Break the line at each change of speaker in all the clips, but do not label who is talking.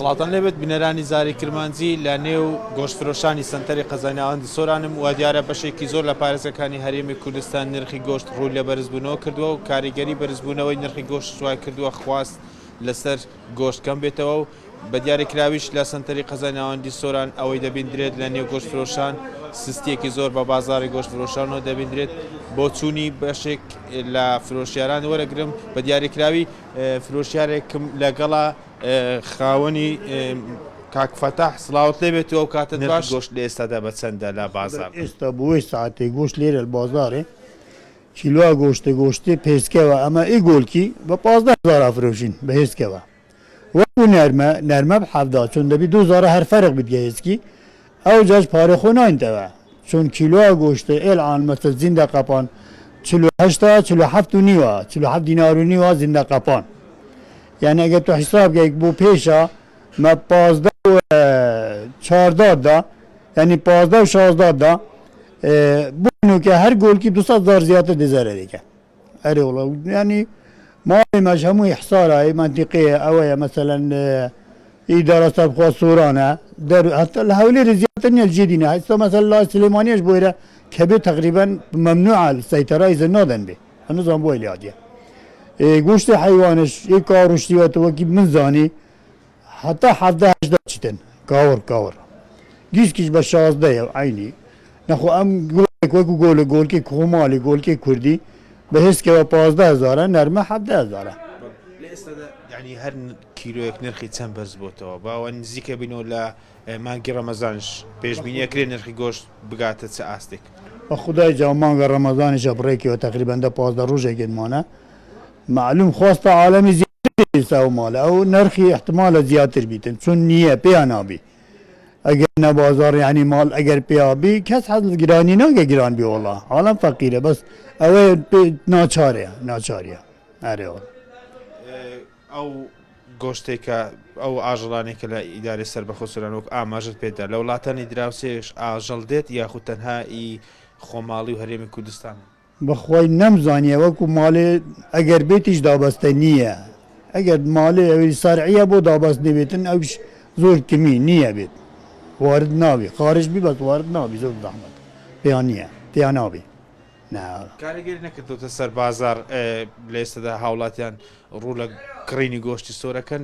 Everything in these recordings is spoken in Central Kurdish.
سڵاوتان لێبێت بینەرانی زاری کرمانجی لە نێو گۆشتفرۆشانی سەنتەری قەزای ناوەندی سۆرانم وا دیارە بەشێکی زۆر لە پارێزگەکانی هەرێمی کوردستان نرخی گۆشت ڕووی لە بەرزبوونەوە کردووە و کاریگەری بەرزبوونەوەی نرخی گۆشت وای کردووە خواست لەسەر گۆشت کەم بێتەوە و بە دیاریکراویش لە سەنتەری قەزای ناوەندی سۆران ئەوەی دەبیندرێت لە نێو گۆشتفرۆشان سستیەکی زۆر بە بازاڕی گۆشتفرۆشانەوە دەبیندرێت بۆچوونی بەشێک لە فرۆشیاران وەرەگرم بە دیاریکراوی فرۆشیارێکم لەگەڵە خاوەنی کاک فەتاح سڵاوت لێ بێت و ئەو کاتت باش. نرخی گۆشت لە ئێستادا بە چەندە لە بازاڕ؟
ئێستا بۆ وێ ساعەتێ گۆشت لێرە لە بازاڕێ کیلۆ گۆشتێ گۆشتێ پێسکەوە ئەمە ئی گۆلکی بە 15 هەزار ئافرۆشین بە هێسکەوە وەکو نەرمە نەرمە بە حەفدا چون دەبی دوو زارە هەر فەرق بیت گە هێسکی ئەو جاش پارێ خۆ ناینتەوە چون کیلۆ گۆشتێ ئێلعان مەسەل زیندە قەپان 48 47 و نیوە 47 دینار و نیوە زیندە قەپان یانی ئەگەر تۆ حیساب کەی بۆ پێشە مە 15 و 14 دا یانی 15 و 16 دا بۆ نوکە هەر گۆلکی 200 هزار زیاتر دێ زەرەرێکە ئەرێ وڵا ینی ماڵی مەش هەمووی حسارای منتیقەیە ئەوەیە مەسەلەن ئیدارە سەربخوا سۆرانە دەر هەتا لە هەولێر زیاتر نییە جێدینە هەستا مەسەل لای سلێمانیش بۆیرە کە بێ تقریبا ممنوعە سەیتەرای زە نادەن بێ نزان بۆی لادیە گوشتی حیوانش ئی کاڕشتی وەتە وەکی من زانی هەتا 17 هەشدا چیتن کاوڕ کاوڕ گیسکیش بە شازدەیە عینی نەخۆ ئەم گۆلێک وەکو گۆلە گۆلکی کۆمالی گۆلکی کوردی بە هێسکەوە 15 هەزارە نەرمە 17 هەزارە.
لە ئێستادا یعنی هەر کیلۆیەک نرخی چەند بەرز بۆتەوە باوە نزیکە بینەوە لە مانگی ڕەمەزانش پێشبینی ئەکرێ نرخی گۆشت بگاتە چ ئاستێک؟
بە خودای جا مانگە ڕەمەزانیشە بڕێکیەوە تەقریبەن دە 15 ڕۆژێکت مانە مەعلوم خواستە عالەمی زیاتر ئێستا ئەو ماڵە ئەو نرخی احتمالە زیاتر بیتن چون نییە پێیان نابی ئەگەر نە بازاڕ یانی ماڵ ئەگەر پێیا بی کەس حەز لە گرانی ناکە گران بی وەڵا عاڵەم فەقیرە بەس ئەوەیە پێ ناچارە ناچاریە ئەرێ وەڵا.
ئەو گۆشتەی کە ئەو ئاژەڵانەی کە لە ئیدارەی سەربەخۆ سۆران وەک ئاماژەت پێدا لە وڵاتانی دراوسێش ئاژەڵ دێت یاخود تەنها ئی خۆماڵی و هەرێمی کوردستانن؟
بەخوای نەمزانیە وەکو ماڵێ ئەگەر بێتیش دابەستە نییە ئەگەر ماڵێ ئەوی سەرعیە بۆ دابەست نەبێتن ئەویش زۆر کمی نییە بێت وارد نابی خارج بی بەس وارد نابی زۆر زەحمەت پێیان نییە پێیان نابی نا.
کاریگەری نەکردۆتە سەر بازاڕ لە ئێستادا هاوڵاتیان ڕوو لە کڕینی گۆشتی سۆرەکەن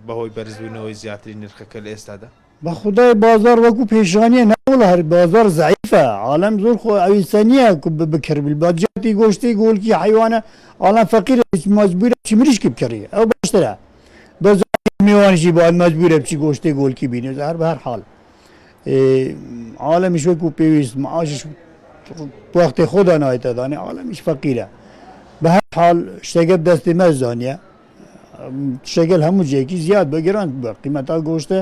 بەهۆی بەرزبوونەوەی زیاتری نرخەکە لە ئێستادا؟
بەخودای بازاڕ وەکو پێشانیە نەوەڵا هەر بازاڕ زەعیفە عالەم زۆر خۆ ئەویستە نیە بکڕ بە جیاتی گۆشتی گۆلکی حەیوانە عالەم فەقیرە مەجبورە بچی مریشکی بکڕی ئەو باشترە بەس میوانیشی باید مەجبورە بچی گۆشتی گۆلکی بینێ هەر بە هەر حاڵ عالەمیش وەکو پێویست معاشش وەختی خۆدا نایتە دانێ عالەمیش فەقیرە بە هەر حاڵ شتەکە دەستی مەزانیە شەگەل هەموو جێکی زیاد بە گران بووە قیمەتا گۆشتە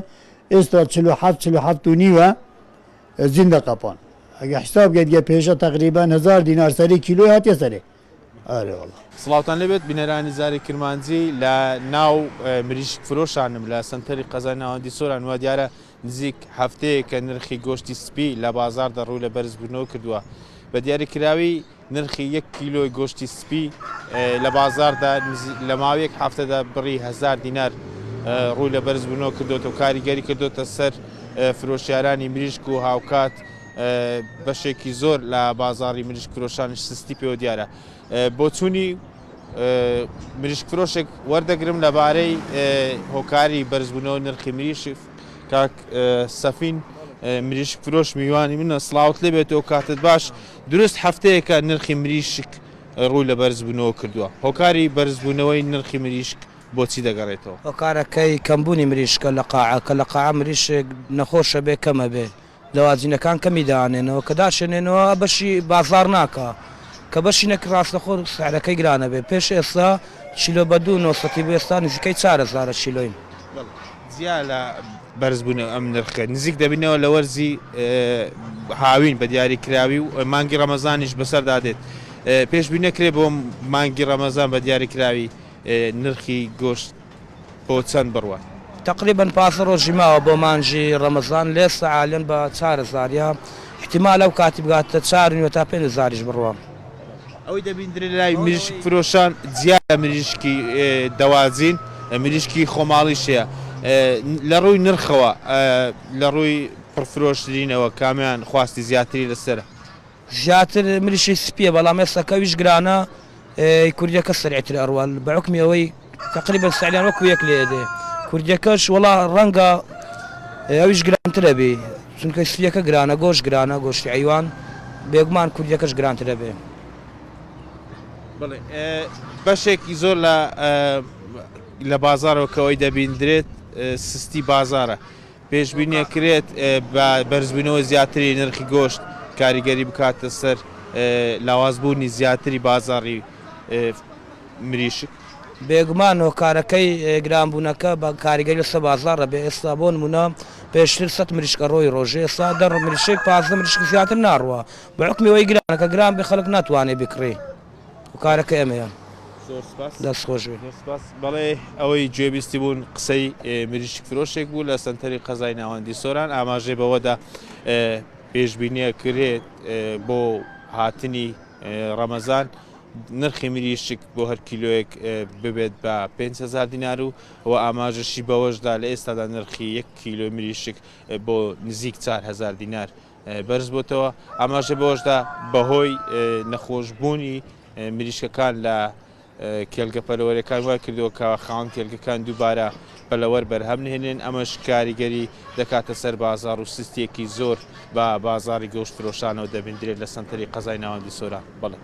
ئێستا 47 47 و نیوە زیندە قەپان ئەگە حساب گەت گە پێشە تقریبا هزار دینار سەری کیلۆی هاتیە سەرێ ئارێ وەڵا.
سڵاوتان لێبێت بینەرانی زاری کرمانجی لە ناو مریشک فرۆشانم لە سەنتەری قەزای ناوەندی سۆران وا دیارە نزیک هەفتەیەکە نرخی گۆشتی سپی لە بازاڕدا ڕووی لە بەرزبوونەوە کردووە بە دیاریکراوی نرخی یەک کیلۆی گۆشتی سپی لە بازاڕدا لە ماوەی یەک هەفتەدا بڕی هەزار دینار ڕووی لە بەرزبوونەوە کردۆتەوە کاریگەری کردۆتە سەر فرۆشیارانی مریشک و هاوکات بەشێکی زۆر لە بازاڕی مریشک فرۆشانیش سستی پێوە دیارە. بۆچوونی مریشک فرۆشێک وەردەگرم لەبارەی هۆکاری بەرزبوونەوە نرخی مریشک کاک سەفین مریشک فرۆش میوانی منە سڵاوت لێ بێت و کاتت باش دروست هەفتەیەکە نرخی مریشک ڕووی لە بەرزبوونەوە کردووە هۆکاری بەرزبوونەوەی نرخی مریشک بۆچی دەگەڕێتەوە؟
هۆکارەکەی کەمبوونی مریشکە لە قاعە کە لە قاعە مریشک نەخۆشە بێ کەمە بێ دەواجینەکان کەمی دانێنەوە کە داشێنێنەوە بەشی بازاڕ ناکا کە بەشی نەکرد ڕاستەخۆ سعرەکەی گرانە بێ پێش ئێستا چیلۆ بە دوو نۆسەتی بوو ئێستا نزیکەی چار هەزارە چیلۆی.
بەڵێ جیا لە بەرزبوونەوەی ئەم نرخە نزیک دەبینەوە لە وەرزی هاوین بە دیاری کراوی و مانگی ڕەمەزانیش بەسەردا دێت پێشبینی نەکرێ بۆ مانگی ڕەمەزان بە دیاری کراوی نرخی گۆشت بۆ چەند بڕوات؟
تەقریبەن 15 ڕۆژی ماوە بۆ مانگی ڕەمەزان لێستا عالەن بە چار هەزاریە ئیحتیمالە ئەو کاتی بگاتە چار و نیوە تا پێنج هەزاریش بڕوا.
ئەوەی دەبیندرێت لای مریشک فرۆشان جیا لە مریشکی دەواجین مریشکی خۆماڵیش هەیە. لە ڕووی نرخەوە لە ڕووی پڕفرۆشترینەوە کامیان خواستی زیاتری لەسەرە؟
زیاتر مریشی سپیە بەڵام ئێستا کە ئەویش گرانە کوردیەکە سەریعتر ئەڕوا بە حوکمی ئەوەی تقریبا سعریان وەکو یەک لێ دێ کوردیەکەش وەڵا ڕەنگە ئەویش گرانترە بێ چونکە سپیەکە گرانە گۆشت گرانە گۆشتی عیوان بێگومان کوردیەکەش گرانترە بێ.
بەڵێ بەشێکی زۆر لە لە بازارەوە کەەوەی دەبیندرێت سستی بازارە پێشبینی ئەکرێت بە بەرزبوونەوەی زیاتری نرخی گۆشت کاریگەری بکاتە سەر لاوازبوونی زیاتری بازاڕی مریشک؟
بێگومان هۆکارەکەی گرانبوونەکە بە کاریگەری لەسەر بازاڕ ئەبێ، ئێستا بۆ نموونە پێشتر سەت مریشک ئەڕۆی ڕۆژێ ئێستا دە مریشک 15 مریشک زیاتر ناڕوا بە حوکمی ئەوەی گرانە کە گران بێ خەڵک ناتوانێ بیکڕی. هۆکارەکەی ئەمەیە.
زۆر سپاس.
دەست خۆش بێ.
زۆر سپاس. بەڵێ ئەوەی گوێبیستی بوون قسەی مریشک فرۆشێک بوو لە سەنتەری قەزای ناوەندی سۆران ئاماژەی بەوەدا پێشبینیە کرێت بۆ هاتنی ڕەمەزان نرخی مریشک بۆ هەر کیلۆیەک ببێت بە 5هزار دینار و و ئاماژەشی بەوەشدا لە ئێستادا نرخی یەک کیلۆ مریشک بۆ نزیک 4هزار دینار بەرزبووەتەوە، ئاماژەی بەوەشدا، بەهۆی نەخۆشبوونی مریشکەکان لە کێڵگە پەلەوەریەکان وای کردووە کە خاوەن کێڵگەکان دووبارە پەلەوەر بەرهەم نهێنن، ئەمەش کاریگەری دەکاتە سەر بازاڕ و سستییەکی زۆر بە بازاڕی گۆشت فرۆشانەوە دەبیندرێت لە سەنتەری قەزای ناوەندی سۆران. بەڵێ.